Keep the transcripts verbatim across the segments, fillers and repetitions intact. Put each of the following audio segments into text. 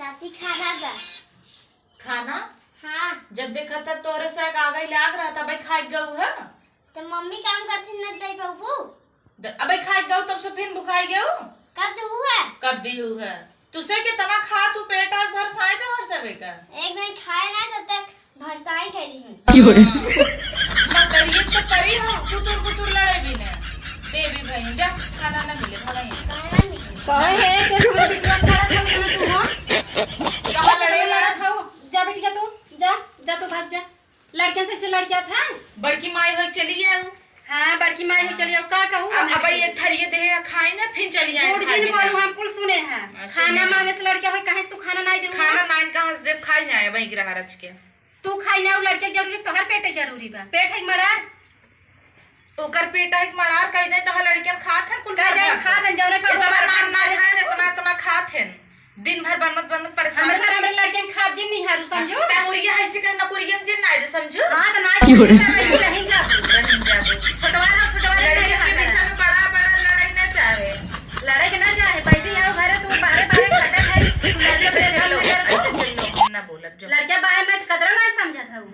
चाची, खाना बा। खाना? हाँ। जब देखा तब तोहरे से आगे लाग रहा था, अबे खाई गऊ है? तो मम्मी काम करती न दे बाबू। द-, अबे खाई गऊ तब से फिर भुखाई गऊ? कब तो हुआ? कब दी हुआ? तुसे कितना खा तू पेट आज भर साई तो हर सबे का। एक दिन खाए ना तब तक भरसाई करी हूँ। की हो रे? हाँ। मकरिए तो परी हो, कुतुर कुतुर लड़े भी ने। देवी भाई, जा, खाना ना मिले, भागा यहाँ से। खाना मिले। कहे है कि हमरे बिटिया खड़ा था, ना तू हो। कहाँ लड़े ला? जा बिटिया तू, जा, जा तू भाग जा। लड़कन से, से लड़ जात है। बड़की माई होई चली जाऊ। हाँ, बड़की माई होई चली जाऊ, का कहूँ अब, हम अब ये थरिये दे खाई ना, फिर चली जाए झूठ खाए जिन बिना। बोलू, हम कुल सुने हैं। हाँ, खाना सुने। मांगे से लड़के होई, कहे तू खाना नहीं देऊ। खाना नाइन कहाँ से देब, खाई ना है वही ग्रह रच के। तू खाई ना, वो लड़के जरूरी, तोहर पेटे जरूरी बा। पेट है मड़ार। ओकर पेट है मड़ार, कह दे तोहर लड़कियन खात हन कुल कह भर दे भर। खात हन, जौने पर इतना ओकर नान नान खात है, हन। इतना, इतना खात हन। दिन भर बनत बनत परेशान। हमरे घर हमरे लड़कियन खाब जिन नहीं हारू, समझू? तैं मुर्गिया है, इसी कहे नकुरियन जिन ना दे, समझू? हाँ, तो ना की हो रे? रही, रही जाबू। रही जाबू। छोटवा रहो, छोटवा रहो, लड़कियन के विषय में बड़ा बड़ा लड़ाई ना चाहे। लड़ाई के ना चाहे, बैठी आओ घरे, तू बारे बारे खटत है, तू ऐसे लड़के चल लो, नजर को। ऐसे चल लो, हम ना बोलब, जो। लड़के बाहर ना कदर ना समझत हऊ।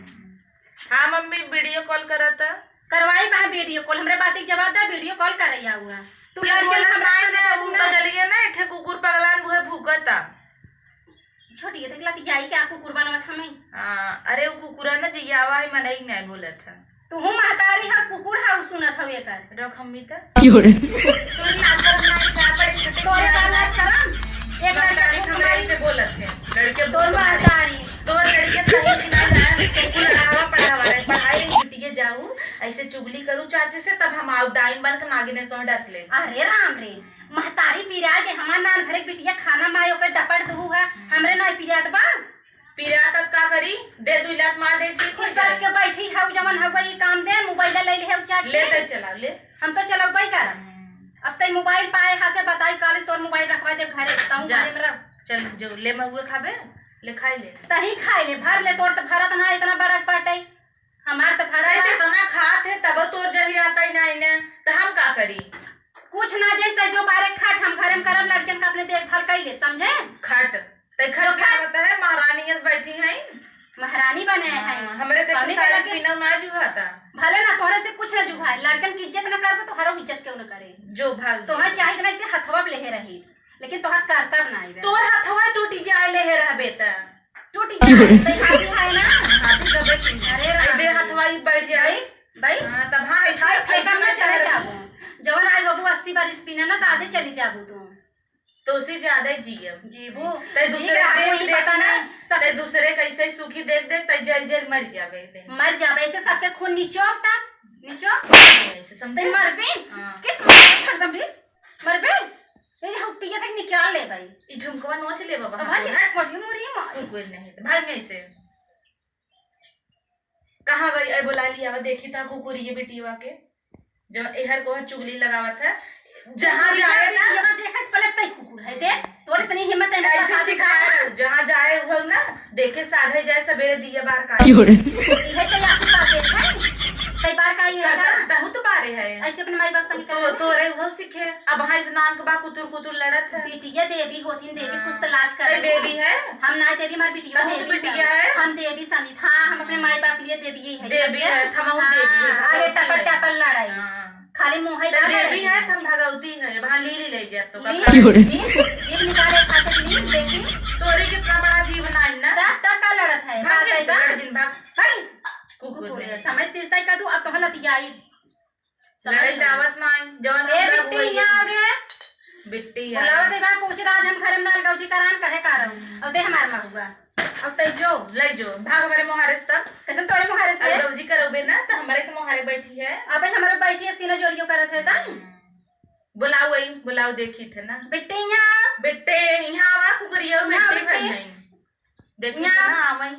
हाँ मम्मी, वीडियो कॉल करत। करवाई बा वीडियो कॉल, हमरे बात के जवाब दा, वीडियो कॉल करैया हुआ। तू ये लड़के बोलत हमरा नाई सामने ना, बोलत ऊ ना। बगलिए ना, एक ठे कुकुर पगलान उहे भूकता। छोटी के देखला त जाई के आप कुकुर बनवत हमें। हाँ, अरे ऊ कुकुरा ना जियावा है, मनई नहीं बोलत है। तू हूँ महतारी है, कुकुर है, ऊ सुनत हऊ एकर। रख मम्मी त। की हो रे? तोरी ना शर्म ना का पड़े छोटे तोरे का ना शर्म? एक लड़का महतारी खूब हमरा मारी। ऐसे बोलत है। लड़के तोर बहुत महतारी। तोर लड़के कहीं भी ना है, कुल अढ़ावा पढ़ावा रहे, पढ़ाई बिटिया जाऊ, ऐसे चुगली करू चाची से, तब हम आउ डाइन बन के नागिने से तोहे डस ले। अरे राम रे, महतारी पिरा के हमार नान घरे बिटिया खाना माई ओकर डपट दुहू है, हमरे नाई पिरात बा। पिरात त का करी, दे दुई लात मार दे, ठीक हो ई सच जाए। के बैठी है, जवन हवा ई काम दे, मोबाइल ले ले है, चाट ले के। तै चलाओ, ले। हम तो चलौबे करब। अब तै मोबाइल पाए हाथे बताई, काले तोर मोबाइल रखवा दे घरे, तऊ जा। घरे में रह। चल जो, ले महुए खाबे, ले खाई ले। तही खाई ले, भर ले, तोर त भरत ना इतना बड़ा बाटे। हमार त भरा तै बा। त इतना खात है, तब तोर जही आता ही ना इने, त हम का करी? कुछ ना जाई, तै जो बारे खाट, हम घरे में करब, लड़कन का अपने देखभाल कई लेब, समझे? खाट, तै खाट जो खाट। आवत है, महारानी अस बैठी है। महारानी बने हाँ, है। हमरे ते हमरे साड़ी के लगे पीनौ ना जुहाता। भले ना, तोहरे से कुछ ना जुहाए, लड़कन की इज्जत ना करबो, तो हरो इज्जत क्यों ना करे? जो भाग तोहर गई। चाहे इतना से हथवा पे लेहे रही, लेकिन तोहर करतब ना आइबे। तोर हथवा टूटी जाए लेहे रहबे त। टूटी जाए, तै हाथी है ना? हाथी दबे की। अरे ऐ राम दे रे। हथवा ही बैठ जाए। भाई, भाई। हाँ, तब हाँ, ऐसे, हाय, ऐसे फेंकब ना ना चले कर। जाबो। जवन आई बाबू अस्सी बार स्पिन है ना, तो आधे चली जाबो तू। तो उसे ज्यादा ही जियब। जीबू, तै जी दूसरे रहा देख कोई देख पता ना, नहीं, सब तै दूसरे कैसे सुखी देख देख, तै जर जर मर जाबे दे। मर जाबे, ऐसे सबके खून निचोक तब, निचोक। ऐसे समझे? तै मरबे? हाँ। किस मर छोड़ दम रे? मरबे? ये जो हम पिए तक निकाल ले भाई। ई झुमकवा नोच ले बाबा, अब भाई, हाथ हट। मोरी, मोरी माँ। तू कोई नहीं, तो भाग नहीं से। कहाँ गई? ऐ बोला लिया, अब देखी था कुकुर ये बिटिया के, जो एहर को चुगली लगावत है, जहाँ कुकुर जाए के ना। बिटिया देखस पलक तई कुकुर है, देख, तोरे इतनी हिम्मत है, ऐसे बता दे सिखाए का? रहो, जहाँ जाए वो ना, देखे साधे जाए, सबेरे दिया बार का। की हो रे? ये तो ऐसी बात है, कई बार का ये कर, है ना? तहु तो बारे है। ऐसे अपने माई बाप संग तो, करना। तोरे वो सीखे, अब हाँ इस नान के बा कुतुर कुतुर लड़त है। बिटिया देवी होती, देवी हाँ। कुछ तो लाज कर तै रही देवी है। है? हम ना देवी, हमारी बिटिया तहु तो देवी बिटिया है। है। हम देवी समित, हाँ, हम अपने माई बाप लिए देवी ही है, देवी समझे? है, थमहु देवी है, हाँ, अरे भगवती टपर है। टपर लड़ाई। हाँ। खाली मुँह है तो ना देवी लड़ाई। है, थम भगवती है, वहाँ लीली ले जात तो ली, का ली, खाए। जीभ निकाले खातिर ली, देखी। तोरे कितना बड़ा जीव ना है ना? तब, तब का लड़त है? भाग बात जैसे है ना? लड़ जिन, भाग। भाग इस-, कुकुर कुकुर ने। है, समझ तीस तारीख का तू, अब तो हलत याई। समझ लड़ाई लो। दावत ना है, जौन ए हम दब बिट्टी हुए ये। यहाँ रे। बिट्टी बोलावा यार। दे बा, पूछ रहा, आज हम घरे में नाल गौजी करान कहे का रहू। अब दे हमार महुआ। अब तै जो। ले जो, भाग हमारे मोहारे से तब। कैसन तोरे मोहारे से? अब गौजी करौबे ना, तो हमारे तो मोहारे बैठी है। अबे हमारे बैठी है, सीना जोरियो करत है, ताई। हम्म। बुलाओ आई, बुलाओ, देखी थे ना। बिट्टी यहाँ। बिट्टे, यहाँ आवा, कुकुरियो, यहाँ बिट्टी बिट्टी। भाई नहीं। देखी थे यहाँ। ना, आवई।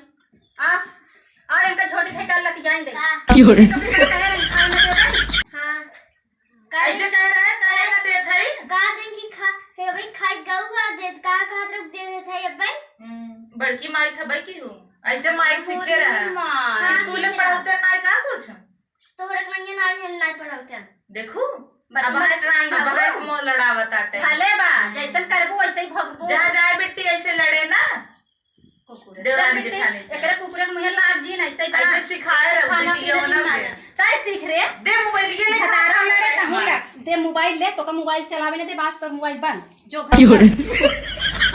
आ, और इनका छोटी थे कर लतियाइन दे। का? की हो रे? तो कितना कहे रही, खाए ना दे रही? हाँ। काहे? ऐसे कह रहे हैं, कहे ना देत है। का दिन की खा, हे भाई, खाई गऊ आ देत, का, का तरफ दे देत है, अब भाई? हम्म, बड़की माई था भाई की हूँ। ऐसे माई सीखे रहा। माँ। स्कूल में पढ़ौते ना का कुछ? तोहरे के नैया ना है, ना पढ़ौते। देखू, बस अब बस हंस, ट्राई अब ना हंस हो। मुंह लड़ावत आटे। भले बा, जैसन करबू वैसे ही भोगबू। जहाँ जाए बिट्टी ऐसे लड़े ना, देवरानी चल बेटी, जेठानी से। एकरे कुकुरे के मुँहे लाग जी ना, ऐसे ही ऐसे बना। सिखाए रहो खाना बेटी, पीना ये ना दिन दे। मांगे। काय सीख रे? दे मोबाइल ये ले, खा, खा, खा, लड़े खा, तहूँ मार। लड़। दे मोबाइल ले, तोका मोबाइल चलावे ना दे, बास तोर मोबाइल बंद। जो घर पर।